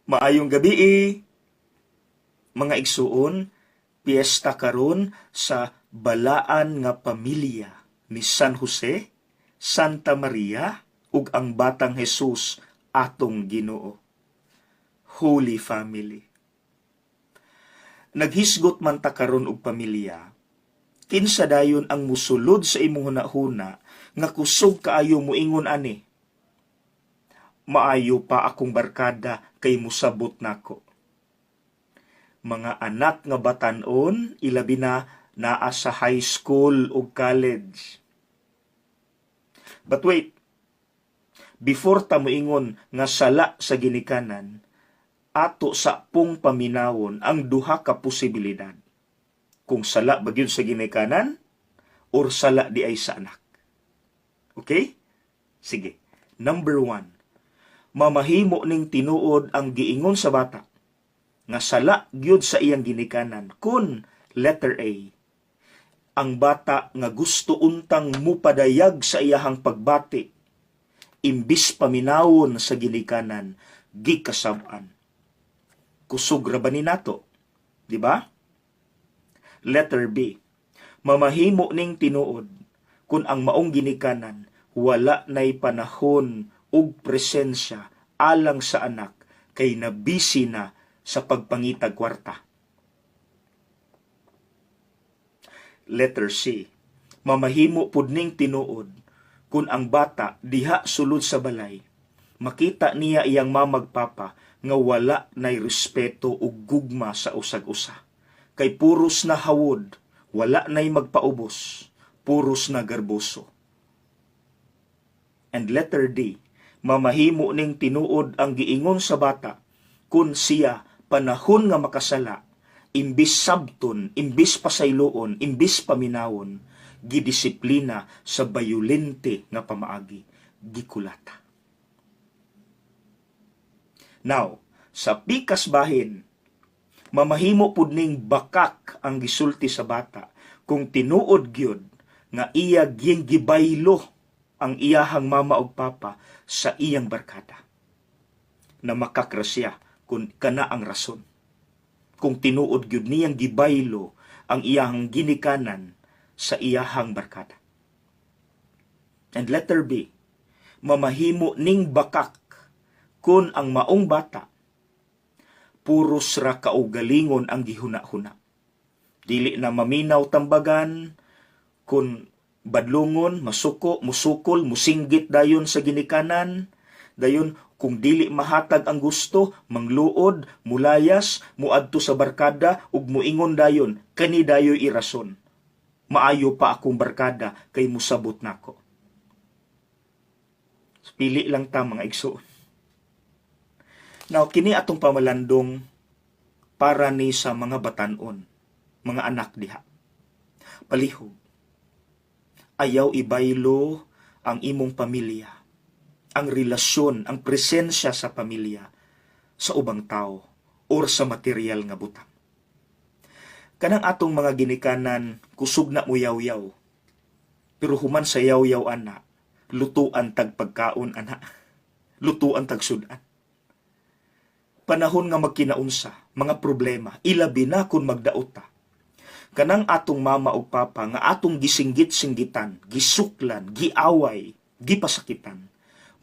Maayong gabii, mga igsuon, piyesta karon sa balaan nga pamilya ni San Jose, Santa Maria ug ang Batang Jesus atong Ginoo. Holy Family. Naghisgot man ta karon og pamilya. Kinsa dayon ang musulod sa imong hunahuna nga kusog kaayo moingon ani? "Maayo pa akong barkada kay musabot nako." Mga anak nga batan-on, ilabi na naa sa high school ug college. But wait, before ta moingon nga sala sa ginikanan, ato sa pong paminawon ang duha ka posibilidad. Kung sala ba gyud sa ginikanan or sala diay sa anak. Okay? Sige. Number 1, mamahimo ning tinuod ang giingon sa bata nga sala gyud sa iyang ginikanan kun letter A, ang bata nga gusto untang mupadayag sa iyahang pagbati, imbis paminawon sa ginikanan, gikasab-an. Kusog ra ba ni nato, di ba? Letter B, mamahimo ning tinuod kun ang maong ginikanan wala nay panahon ug presensya alang sa anak kay nabisi na sa pagpangitag kwarta. Letter C, mamahimo pud ning tinuod kun ang bata diha sulod sa balay, makita niya iyang mamag papa nga wala nay respeto ug gugma sa usag-usa. Kay puros na hawod, wala nay magpaubos, puros na garboso. And letter D, mamahimo ning tinuod ang giingon sa bata kun siya panahon nga makasala, imbis sabton, imbis pasayloon, imbis paminawon, gidisiplina sa bayolente nga pamaagi, gikulata. Now, sa pikas bahin, mamahimo pud ning bakak ang gisulti sa bata kung tinuod gyud nga iya gying gibaylo ang iyahang mama ug papa sa iyang barkada. Na makakra siya kung kana ang rason. Kung tinuod gyud niyang gibaylo ang iyahang ginikanan sa iyahang barkada. And letter B, mamahimo ning bakak kun ang maong bata puros ra kaugalingon ang gihuna-huna. Dili na maminaw tambagan, kun badlungon, masuko, musukol, musinggit dayon sa ginikanan, dayon kung dili mahatag ang gusto, mangluod, mulayas, muadto sa barkada ug muingon dayon, "Kani dayoy irason. Maayo pa akong barkada kay musabot nako." Pili lang ta, mga igsoon. Now, kini atong pamalandong para ni sa mga batanon, mga anak diha. Palihog, ayaw ibaylo ang imong pamilya, ang relasyon, ang presensya sa pamilya sa ubang tao or sa material nga butang. Kanang atong mga ginikanan, kusog na mo yaw-yaw. Pero human sa yaw-yaw ana, lutuan tag pagkaon ana. Lutuan tag sudan. Panahon nga magkinaunsa, mga problema, ilabi na kung magdaot ta. Kanang atong mama ug papa nga atong gisinggit-singgitan, gisuklan, giaway, gipasakitan,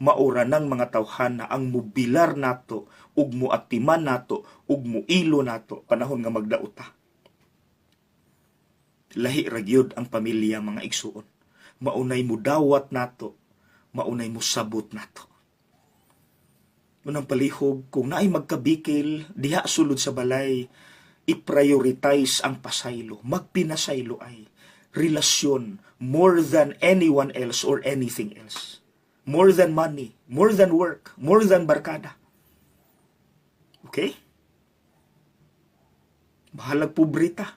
maura ng mga tawhana ang mubilar nato ug muatiman nato ug muilo nato panahon nga magdaot ta. Lahi ra gyud ang pamilya, mga igsuon. Maunay mudawat nato, maunay musabot nato. Unang palihog, kung naay magkabikil diha sulod sa balay, i-prioritize ang pasaylo, magpinasaylo ay relasyon more than anyone else or anything else. More than money, more than work, more than barkada. Okay? Bahalag pobre ta.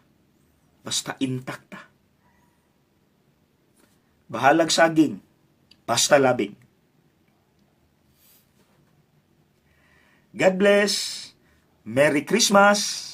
Basta intakta. Bahalag saging, basta labing. God bless. Merry Christmas.